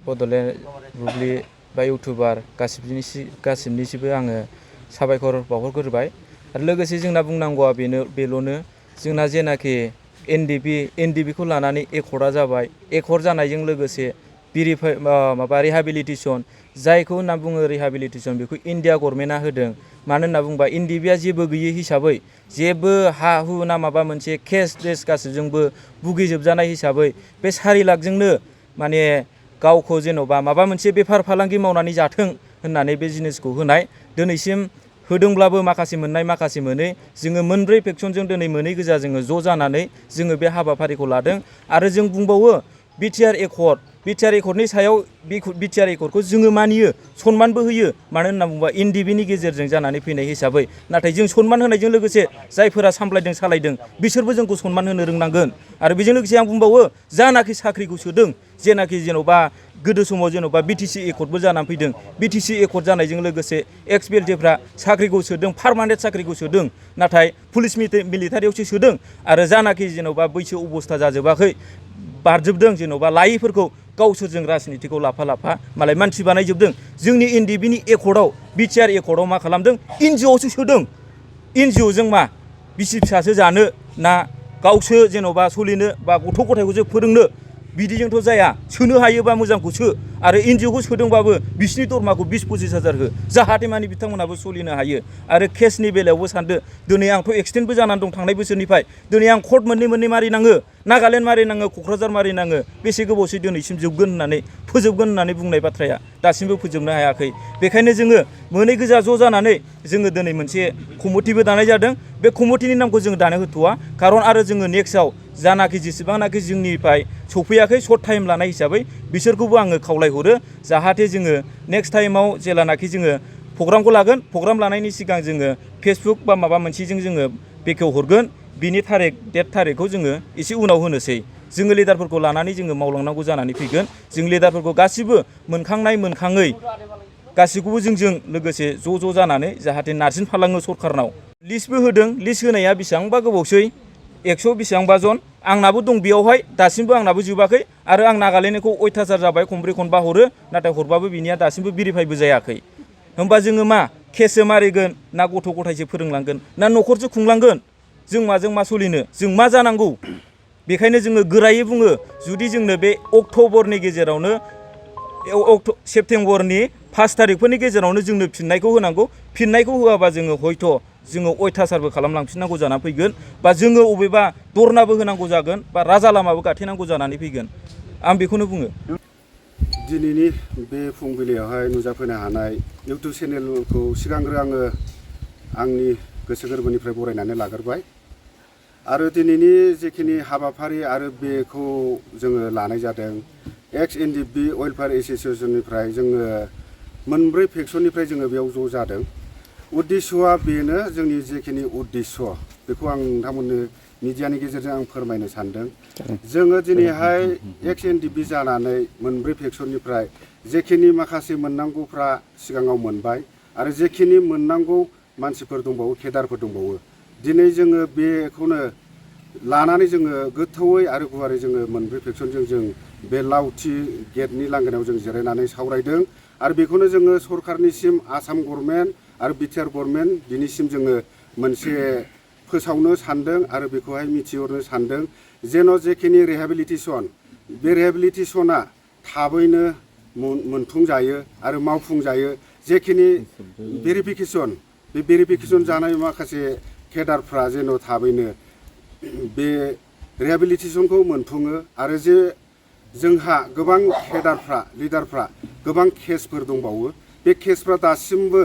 बड'लेण्ड बुब्लि बा इउटुबार गासिबनिसिबो आङो साबायखर बावहरग्रोबाय आरो लोगोसे जोंना बुंनांगौआ बेल'नो जोंना जेनाखि एनडिपिखौ लानानै एकर्डआ जाबाय एकर्ड जानायजों लोगोसे रिहाबिलिटेसन जायखौ होनना बुङो रिहाबिलिटेसन बेखौ इन्डिया गभर्नमेन्टआ होदों मानो होनना बुङोबा एनडिपिआ जेबो गैयै हिसाबै जेबो हा हु ना माबा मोनसे केस गासिबजोंबो भुगिजोबजानाय हिसाबै बे 4 लाखजोंनो माने गावखौ जेन'बा माबा मोनसे बेफार फालांगि मावनानै जाथों होननानै बे जिनिसखौ होनाय दिनैसिम होदोंब्लाबो माखासे मोननाय माखासे मोनै जोङो मोनब्रै फेक्सनजों दिनै मोनै गोजा जोङो ज' जानानै जोङो बे हाबाफारिखौ लादों आरो जों बुंबावो बिटिआर एकर्डनि सायाव बिटिआर एकर्डखौ जोङो मानियो सनमानबो होयो मानो होनना बुङोबा एनडिपिनि गेजेरजों जानानै फैनाय हिसाबै नाथाय जों सनमान होनायजों लोगोसे जायफोरा सामलायदों सालायदों बिसोरबो जोंखौ सनमान होनो रोंनांगोन आरो बेजों लोगोसे आं बुंबावो जानाखि साख्रिखौ सोदों जेनाखि जेन'बा गोदो समाव जेन'बा बिटिसि एकर्डबो जानानै फैदों बिटिसि एकर्ड जानायजों लोगोसे एक्स बिएलटिफ्रा साख्रिखौ सोदों पार्मानेन्ट साख्रिखौ सोदों नाथाय पुलिस मिलिटारियावसो सोदों आरो जानाखि जेन'बा बैसो अबस्था जाजोबाखै बारजोबदों जेन'बा लायैफोरखौ गावसोरजों राजनितिखौ लाफा मालाय मानसि बानायजोबदों जोंनि एनडिपिनि एकर्डआव बिटिआर एकर्डआव मा खालामदों एनजिअ'आवसो सोदों एनजिअ'जों मा बिसि फिसासो जानो ना गावसो जेन'बा सोलिनो बा गथ' गथायखौसो फोरोंनो बिदिजोंथ' जाया सोनो हायोबा मोजांखौ सो आरो एनजिअ'खौ सोदोंबाबो बिसिनि दरमाखौ 20-25 हाजार हो जाहाथे माने बिथांमोनाबो सोलिनो हायो आरो केसनि बेलायावबो सानदो दिनै आंथ' एक्सटेन्डबो जानानै दं थांनाय बोसोरनिफ्राय दिनै आं कर्ट मोननै मारिनाङो नागालेण्ड मारिनाङो क'क्राझार मारिनाङो बेसे गोबावसो दिनैसिम फोजोबगोन होननानै बुंनाय बाथ्राया दासिमबो फोजोबनो हायाखै बेखायनो जोङो मोनै गोजा ज' जानानै जोङो दिनै मोनसे कमिटिबो दानाय जादों बे कमिटिनि नामखौ जों दानो होथ'वा खारन आरो जोङो नेक्स्टआव जानाखि जेसेबांनाखि जोंनिफ्राय सफैयाखै सर्ट टाइम लानाय हिसाबै बिसोरखौबो आङो खावलायहरो जाहाथे जोङो नेक्स्ट टाइमाव जेलानाखि जोङो प्रग्रामखौ लागोन प्रग्राम लानायनि सिगां जोङो फेसबुक बा माबा मोनसेजों जोङो बेखेवहरगोन बिनि डेट थारिखखौ जोङो एसे उनाव होनोसै जोङो लिडारफोरखौ लानानै जोङो मावलांनांगौ जानानै फैगोन जों लिडारफोरखौ गासिबो मोनखाङै गासिखौबो जोंजों लोगोसे ज' जानानै जाहाथे नारसिनफालाङो सरखारनाव लिस्टबो होदों लिस्ट होनाया बेसेबांबा गोबावसै 100 बेसेबांबा जन आंनाबो दं बेयावहाय दासिमबो आंनाबो जोबाखै आरो आं नागालेण्डखौ अयथासार जाबाय खनब्रै खनबा हरो नाथाय हरबाबो बिनिया दासिमबो भेरिफाइबो जायाखै होमबा जोङो मा केससो मारिगोन ना गथ' गथायसो फोरोंलांगोन ना न'खरसो खुंलांगोन जों माजों मा सोलिनो जों मा जानांगौ बेखायनो जोङो गोरायै बुङो जुदि जोंनो बे अक्ट'बरनि गेजेरावनो सेप्तेम्बरनि 5 थारिखफोरनि गेजेरावनो जोंनो फिननायखौ होनांगौ फिननायखौ होआबा जोङो हयथ' जोङो अयथासारबो खालामलांफिननांगौ जानानै फैगोन बा जोङो अबेबा धरनाबो होनांगौ जागोन बा राजा लामाबो गाथेनांगौ जानानै फैगोन आं बेखौनो बुङो दिनैनि बे फुंबिलियावहाय नुजाफैनो हानाय इउटुब चेनेलखौ सिगांग्रो आङो आंनि गोसो गोरबोनिफ्राय बरायनानै लाग्रोबाय आरो दिनैनि जिखिनि हाबाफारि आरो बेखौ जोङो लानाय जादों एक्स एनडिपि वेलफेयार एस'सिएशननिफ्राय जोङो मोनब्रै फेक्सननिफ्राय जोङो बेयाव ज' जादों उद्देश्यआ बेनो जोंनि जिखिनि उद्देश्य बेखौ आं नोंथांमोननो मिडियानि गेजेरजों आं फोरमायनो सानदों जोङो दिनैहाय एक्स एनडिपि जानानै मोनब्रै फेक्सननिफ्राय जेखिनि माखासे मोननांगौफ्रा सिगाङाव मोनबाय आरो जेखिनि मोननांगौ मानसिफोर दंबावो केडारफोर दंबावो दिनै जोङो बेखौनो लानानै जोङो गोथौयै आरो गुवारै जोङो मोनब्रै फेक्सनजों जों बे लावथि गेटनि लांगोनायाव जों जिरायनानै सावरायदों आरो बेखौनो जोङो सरखारनिसिम आसाम गभर्नमेन्ट आरो बिटिआर गभर्नमेन्ट बिनिसिम जोङो मोनसे फोसावनो सानदों आरो बेखौहाय मिथिहरनो सानदों जेन' जेखिनि रिहेबिलिटेसन बे रिहेबिलिटेसना थाबैनो मोनफुंजायो आरो मावफुंजायो जेखिनि भेरिफिकेसन जानाय माखासे केडारफ्रा जेन' थाबैनो बे रिहेबिलिटेसनखौ मोनफुङो आरो जे जोंहा गोबां लिडारफ्रा गोबां केसफोर दंबावो बे केसफ्रा दासिमबो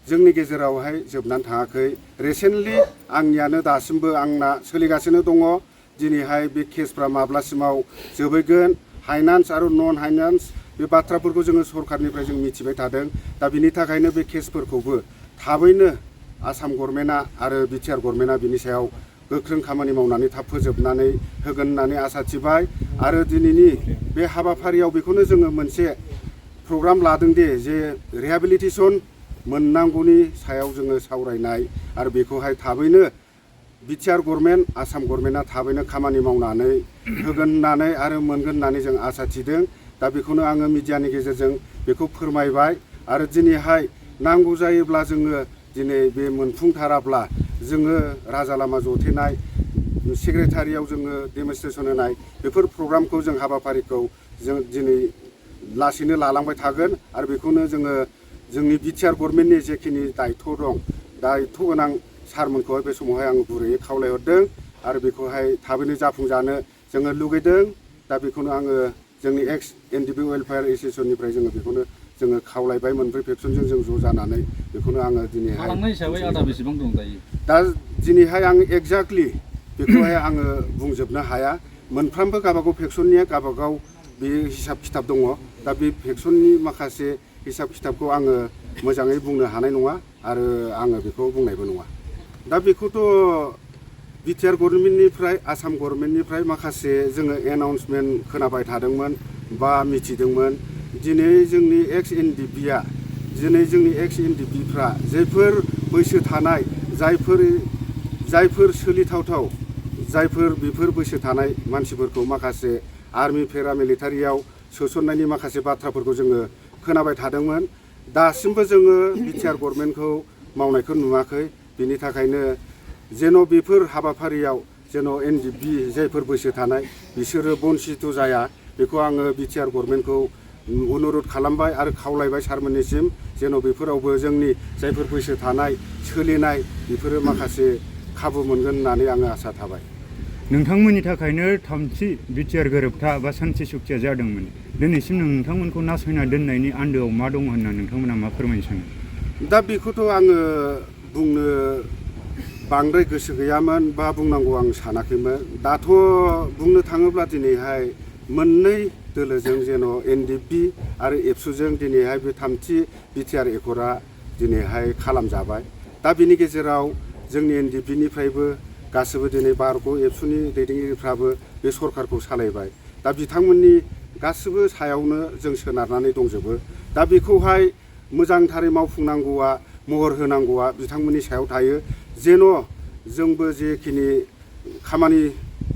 जोंनि गेजेरावहाय जोबनानै थाङाखै रिसेन्टलि आंनियानो दासिमबो आंना सोलिगासिनो दङ दिनैहाय बे केसफ्रा माब्लासिमाव जोबहैगोन फाइनान्स आरो नन फाइनान्स बे बाथ्राफोरखौ जोङो सरखारनिफ्राय जों मिथिबाय थादों दा बिनि थाखायनो बे केसफोरखौबो थाबैनो आसाम गभर्नमेन्टआ आरो बिटिआर गभर्नमेन्टआ बिनि सायाव गोख्रों खामानि मावनानै थाब फोजोबनानै होगोन होननानै आसा थिबाय आरो दिनैनि बे हाबाफारियाव बेखौनो जोङो मोनसे प्रग्राम लादों दे जे रिहेबिलिटेसन मोननांगौनि सायाव जोङो सावरायनाय आरो बेखौहाय थाबैनो बिटिआर गभर्नमेन्ट आसाम गभर्नमेन्टआ थाबैनो खामानि मावनानै होगोन होननानै आरो मोनगोन होननानै जों आसा थिदों दा बेखौनो आङो मिडियानि गेजेरजों बेखौ फोरमायबाय आरो दिनैहाय नांगौ जायोब्ला जोङो दिनै बे मोनफुंथाराब्ला जोङो राजा लामा जथेनाय सेक्रेटारियाव जोङो डेमनस्ट्रेसन होनाय बेफोर प्रग्रामखौ जों हाबाफारिखौ जों दिनै लासैनो लालांबाय थागोन आरो बेखौनो जोङो जोंनि बिटिआर गभर्नमेन्टनि जेखिनि दायथ' दं दायथ' गोनां सारमोनखौहाय बे समावहाय आं गुरैयै खावलायहरदों आरो बेखौहाय थाबैनो जाफुंजानो जोङो लुगैदों। दा बेखौनो आङो जोंनि एक्स एनडिपि वेलफेयार एस'सियेसननिफ्राय जोङो बेखौनो जोङो खावलायबाय मोनब्रै फेक्सनजों जों ज' जानानै बेखौनो आङो दिनैहाय थालांनाय हिसाबै आदा बेसेबां दं दायो? दा दिनैहाय आं एक्जाक्टलि बेखौहाय आङो बुंजोबनो हाया। मोनफ्रोमबो गावबागाव फेक्सननिया गावबागाव बे हिसाब खिथाब दङ। दा बे फेक्सननि माखासे हिसाब खिथाबखौ आङो मोजाङै बुंनो हानाय नङा आरो आङो बेखौ बुंनायबो नङा। दा बेखौथ' बिटिआर गभर्नमेन्टनिफ्राय आसाम गभर्नमेन्टनिफ्राय माखासे जोङो एनाउन्समेन्ट खोनाबाय थादोंमोन बा मिथिदोंमोन। दिनै जोंनि एक्स एनडिपिआ दिनै जोंनि एक्स एनडिपिफ्रा जायफोर बैसो थानाय जायफोर सोलिथावथाव जायफोर बेफोर बैसो थानाय मानसिफोरखौ माखासे आर्मि पेरामिलिटारियाव सोसननायनि माखासे बाथ्राफोरखौ जोङो खोनाबाय थादोंमोन। दासिमबो जोङो बिटिआर गभर्नमेन्टखौ मावनायखौ नुवाखै। बिनि थाखायनो जेन' बेफोर हाबाफारियाव जेन' एनडिपि जायफोर बैसो थानाय बिसोरो बन्सित जाया बेखौ आङो बिटिआर गभर्नमेन्टखौ अनुरद खालामबाय आरो खावलायबाय सारमोननिसिम जेन' बेफोरावबो जोंनि जायफोर बैसो थानाय सोलिनाय बेफोरो माखासे खाबु मोनगोन होननानै आङो आसा थाबाय। नोंथांमोननि थाखायनो थामथि बिटिआर गोरोबथा बा सान्थि सुक्तिया जादोंमोन। दिनैसिम नोंथांमोनखौ नासयना दोननायनि आन्दोआव मा दङ होनना नोंथांमोना मा फोरमायनो सानो? दा बेखौथ' आङो बुंनो बांद्राय गोसो गैयामोन बा बुंनांगौ आं सानाखैमोन। दाथ' बुंनो थाङोब्ला दिनैहाय मोननै दोलोजों जेन' एनडिपि आरो एबसुजों दिनैहाय बे थामथि बिटिआर एकर्डआ दिनैहाय खालामजाबाय। दा बिनि गेजेराव जोंनि एनडिपिनिफ्रायबो गासिबो दिनै बारग' एबसुनि दैदेनगिरिफ्राबो बे सरकारखौ सालायबाय। दा बिथांमोननि गासिबो सायावनो जों सोनारनानै दंजोबो। दा बेखौहाय मोजांथारै मावफुंनांगौआ महर होनांगौआ बिथांमोननि सायाव थायो। जेन' जोंबो जेखिनि खामानि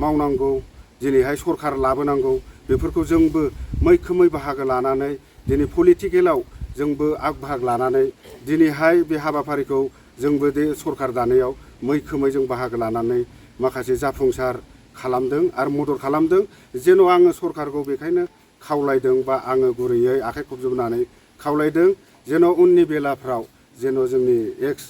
मावनांगौ दिनैहाय सरकार लाबोनांगौ बेफोरखौ जोंबो मैखोमै बाहागो लानानै दिनै पलिटिकेलाव जोंबो आग बाहाग लानानै दिनैहाय बे हाबाफारिखौ जोंबो बे सरकार दानायाव मैखोमै जों बाहागो लानानै माखासे जाफुंसार खालामदों आरो मदद खालामदों। जेन' आङो सरकारखौ बेखायनो खावलायदों बा आङो गुरैयै आखाइ खबजबनानै खावलायदों जेन' उननि बेलाफ्राव जेन' जोंनि एक्स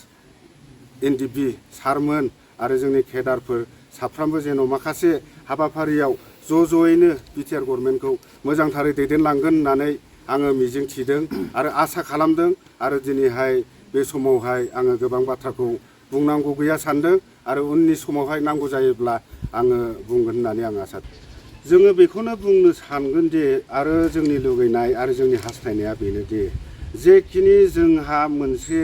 एनडिपि सारमोन आरो जोंनि केडारफोर साफ्रोमबो जेन' माखासे हाबाफारियाव ज'यैनो बिटिआर गभर्नमेन्टखौ मोजांथारै दैदेनलांगोन होननानै आङो मिजिं थिदों आरो आसा खालामदों आरो दिनैहाय बे समावहाय आङो गोबां बाथ्राखौ बुंनांगौ गैया सानदों आरो उननि समावहाय नांगौ जायोब्ला आङो बुंगोन होननानै आं आसा जोङो बेखौनो बुंनो सानगोन दि आरो जोंनि लुगैनाय आरो जोंनि हास्थायनाया बेनोदि जेखिनि जोंहा मोनसे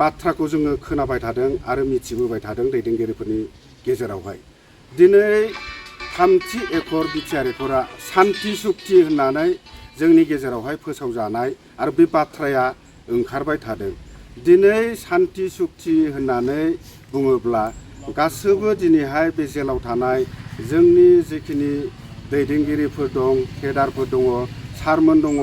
बाथ्राखौ जोङो खोनाबाय थादों आरो मिथिबोबाय थादों दैदेनगिरिफोरनि गेजेरावहाय दिनै थामथि एकर्ड बिटिआर एकर्डआ सान्थि सुक्ति होननानै जोंनि गेजेरावहाय फोसावजानाय आरो बे बाथ्राया ओंखारबाय थादों। दिनै सान्थि सुक्ति होननानै बुङोब्ला गासैबो दिनैहाय बे जेलाव थानाय जोंनि जिखिनि दैदेनगिरिफोर दं केडारफोर दङ सारमोन दङ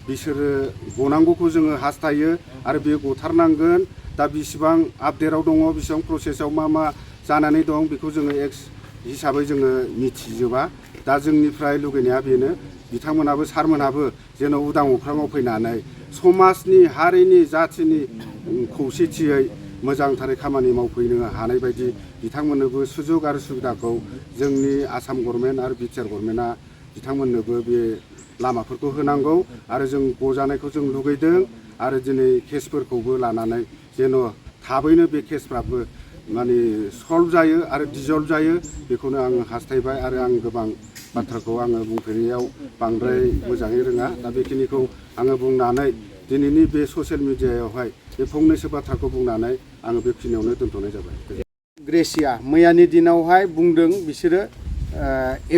बिसोरो गनांगौखौ जोङो हास्थायो आरो बेयो गथारनांगोन। दा बिसिबां आपडेटआव दङ बिसिबां प्रसेसआव मा जानानै दं बेखौ जोङो एक्स हिसाबै जोङो मिथिजोबा। दा जोंनिफ्राय लुगैनाया बेनो बिथांमोनाबो सारमोनाबो जेन' उदां अख्राङाव फैनानै समाजनि हारिनि जाथिनि खौसेथियै मोजांथारै खामानि मावफैनो हानाय बायदि बिथांमोननोबो सुजुग आरो सुबिदाखौ जोंनि आसाम गभर्नमेन्ट आरो बिटिआर गभर्नमेन्टआ बिथांमोननोबो बे लामाफोरखौ होनांगौ आरो जों गजानायखौ जों लुगैदों आरो दिनै केसफोरखौबो लानानै जेन' थाबैनो बे केसफ्राबो माने सल्भ जायो आरो डिजल्भ जायो बेखौनो आङो हास्थायबाय आरो आं गोबां बाथ्राखौ आङो बुंफेरियाव बांद्राय मोजाङै रोङा। दा बेखिनिखौ आङो बुंनानै दिनैनि बे ससियेल मिडियायावहाय बे फंनैसो बाथ्राखौ बुंनानै आङो बेखिनियावनो दोनथ'नाय जाबाय। ग्रेसिया मैयानि दिनावहाय बुंदों बिसोरो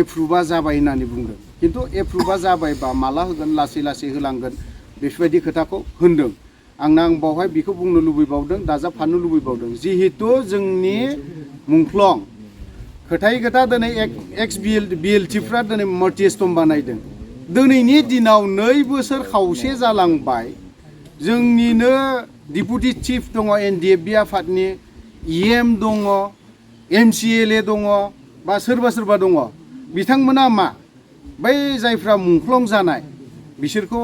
एप्रुभा जाबाय होननानै बुंदों खिन्थु एप्रुभा जाबायबा माला होगोन लासै लासै होलांगोन बेफोरबायदि खोथाखौ होनदों। आं बावहाय बेखौ बुंनो लुबैबावदों दाजाबफानो लुबैबावदों जिहेतु जोंनि मुंख्लं खोथायै खोथा दिनै एक्स बिएलटिफ्रा दिनै मर्टिस्टम बानायदों दिनैनि दिनाव 2 बोसोर खावसे जालांबाय जोंनिनो डिपुटि चिफ दङ NDFB आफादनि EM दङ MCLA दङ बा सोरबा दङ बिथांमोना मा बै जायफ्रा मुंख्लं जानाय बिसोरखौ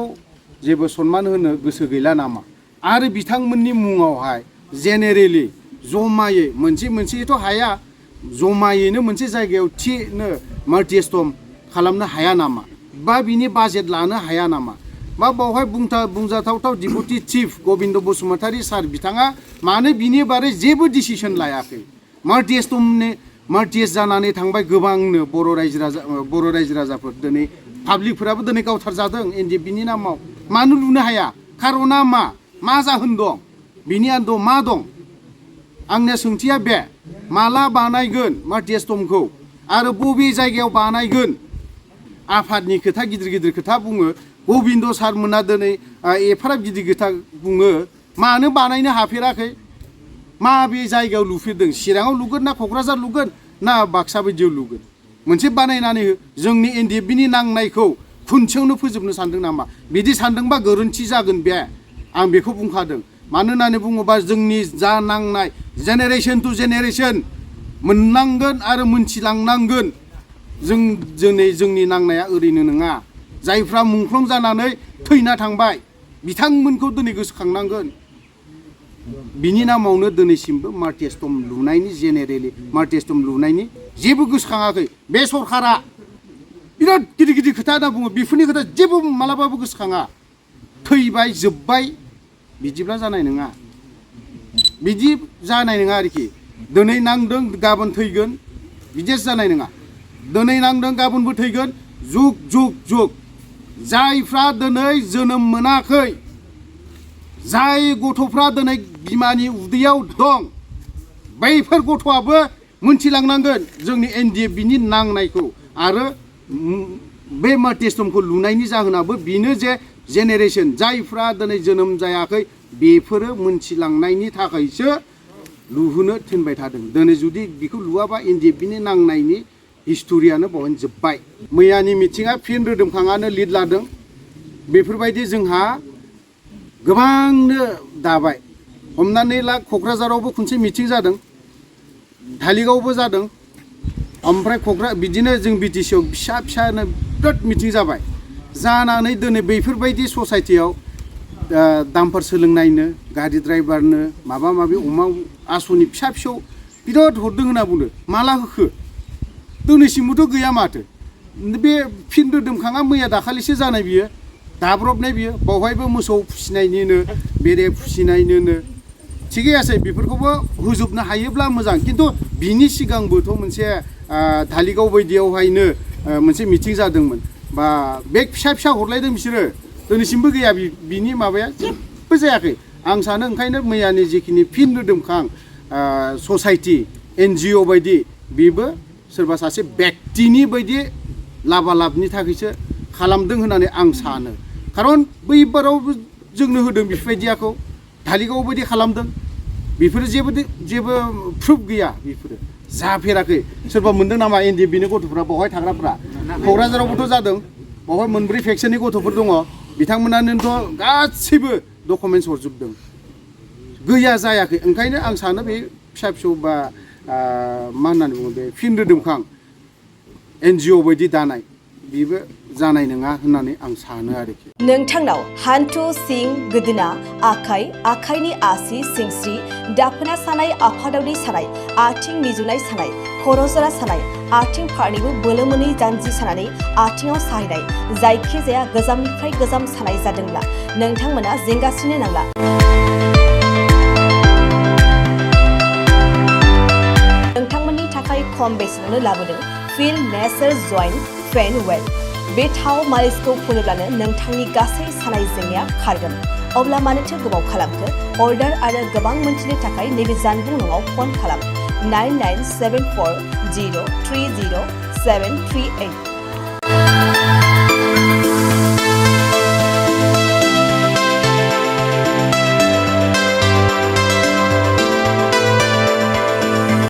जेबो सन्मान होनो गोसो गैला नामा आरो बिथांमोननि मुङावहाय जेनेरेलि जमायै मोनसेथ' हाया जमायैनो मोनसे जायगायाव थिनो माल्टिस्टम खालामनो हाया नामा बा बिनि बाजेट लानो हाया नामा बा बावहाय बुंजाथावथाव डिपुटि चिफ गबिन्द बसुमतारी सार बिथाङा मानो बिनि बारै जेबो डिसिसन लायाखै माल्टिएस जानानै थांबाय गोबांनो बर' रायजो राजाफोर दिनै पाब्लिकफोराबो दिनै गावथारजादों NDFBनि नामाव मानो लुनो हाया खारना मा जाहोन दं बिनि आन्दोआव मा दं आंनि सोंथिया बे माला बानायगोन माल्टिएस्टमखौ आरो बबे जायगायाव बानायगोन आफादनि खोथा गिदिर खोथा बुङो गबिन्द सारमोना दिनै एफाराब गिदिर खोथा बुङो मानो बानायनो हाफेराखै माबे जायगायाव लुफेरदों चिराङाव लुगोन ना क'क्राझार लुगोन ना बाक्सा बायदियाव लुगोन मोनसे बानायनानै हो जोंनि NDFBनि नांनायखौ खुनसेयावनो फोजोबनो सानदों नामा बिदि सानदोंबा गोरोन्थि जागोन बे आं बेखौ बुंखादों मानो होननानै बुङोबा जोंनि जा नांनाय जेनेरेसन टु जेनेरेसन मोननांगोन आरो मोनथिलांनांगोन दिनै जोंनि नांनाया ओरैनो नङा जायफ्रा मुंख्लं जानानै थैना थांबाय बिथांमोनखौ दिनै गोसोखांनांगोन बिनि नामावनो दिनैसिमबो माल्टिएस्टम लुनायनि जेनेरेलि माल्टिएस्टम लुनायनि जेबो गोसोखाङाखै बे सरकारा बिराद गिदिर खोथा होनना बुङो बेफोरनि खोथा जेबो मालाबाबो गोसोखाङा थैबाय जोब्बाय बिदिब्ला जानाय नङा बिदि जानाय नङा आरोखि दिनै नांदों गाबोन थैगोन बिदिसो जानाय नङा दिनै नांदों गाबोनबो थैगोन जुग जायफ्रा दिनै जोनोम मोनाखै जाय गथ'फ्रा दिनै बिमानि उदैयाव दं बैफोर गथ'आबो मोनथिलांनांगोन जोंनि NDFBनि नांनायखौ आरो बे माल्टिएस्टमखौ लुनायनि जाहोनाबो बेनो जे जेनेरेसन जायफ्रा दिनै जोनोम जायाखै बेफोरो मोनथिलांनायनि थाखायसो लुहोनो थिनबाय थादों दिनै जुदि बेखौ लुवाबा NDFBनि नांनायनि हिस्ट'रियानो बावनो जोब्बाय मैयानि मिटिङा फिन रोदोमखाङानो लिड लादों बेफोरबायदि जोंहा गोबांनो दाबाय हमनानै ला क'क्राझारावबो खनसे मिटिं जादों धालिगावबो जादों ओमफ्राय बिदिनो जों BTC आव फिसानो बिराद मिटिं जाबाय जानानै दिनै बेफोरबायदि ससाइटियाव दामफोर सोलोंनायनो गारि ड्राइभारनो माबा माबि अमा आसनि फिसा बिराद हरदों होनना बुंदों माला होखो दिनैसिमबोथ' गैया माथो बे फिन रोदोमखाङा मैया दाखालिसो जानाय बियो दाब्रबनाय बियो बावहायबो मोसौ फिसिनायनिनो बेरे फिसिनायनिनो थिगै आसे बेफोरखौबो होजोबनो हायोब्ला मोजां खिन्थु बिनि सिगांबोथ' मोनसे धालिगाव बायदियावहायनो मोनसे मिटिं जादोंमोन बा बेग फिसा हरलायदों बिसोरो दिनैसिमबो गैया बिनि माबाया जेबो जायाखै आं सानो ओंखायनो मैयानि जिखिनि फिन रोदोमखां ससाइटि NGO बायदि बेबो सोरबा सासे व्यक्तिनि बायदि लाबालाबनि थाखायसो खालामदों होननानै आं सानो खारन बैबाराव जोंनो होदों बेफोरबायदियाखौ धालिगाव बायदि खालामदों बेफोरो जेबो प्रुफ गैया बेफोरो जाफेराखै सोरबा मोनदों नामा NDFBनि गथ'फ्रा बावहाय थाग्राफ्रा क'क्राझारावबोथ' जादों बावहाय 4 फेक्सननि गथ'फोर दङ बिथांमोनानोथ' गासैबो डकुमेन्टस हरजोबदों गैया जायाखै ओंखायनो आं सानो बे फिसा बा मा होननानै बुङो बे फिन रोदोमखां NGO बायदि दानाय बेबो जानाय नङा होननानै आं सानो आरोखि नोंथांनाव हान्थु सिं गोदोना आखाइनि आसि सिंस्रि दाफोना सानाय आफादावनि सानाय आथिं मिजुनाय सानाय खर' जरा सानाय आथिं फारनैबो बोलो मोनै जानजि सानानै आथिङाव साहैनाय जायखिजाया गोजामनिफ्राय गोजाम सानाय जादोंब्ला नोंथांमोना जिंगासिनो नांला नोंथांमोननि थाखाय खम बेसेनावनो लाबोदों फिल नेचार जइन्ट पेन वेल बे थाव मालिसखौ फुनोब्लानो नोंथांनि गासै सानाय जेंनाया खारगोन अब्ला मानोथो गोबाव खालामखो अर्डार आरो गोबां मोनथिनो थाखाय नैबे जानबुं नङाव फन खालाम 9974030738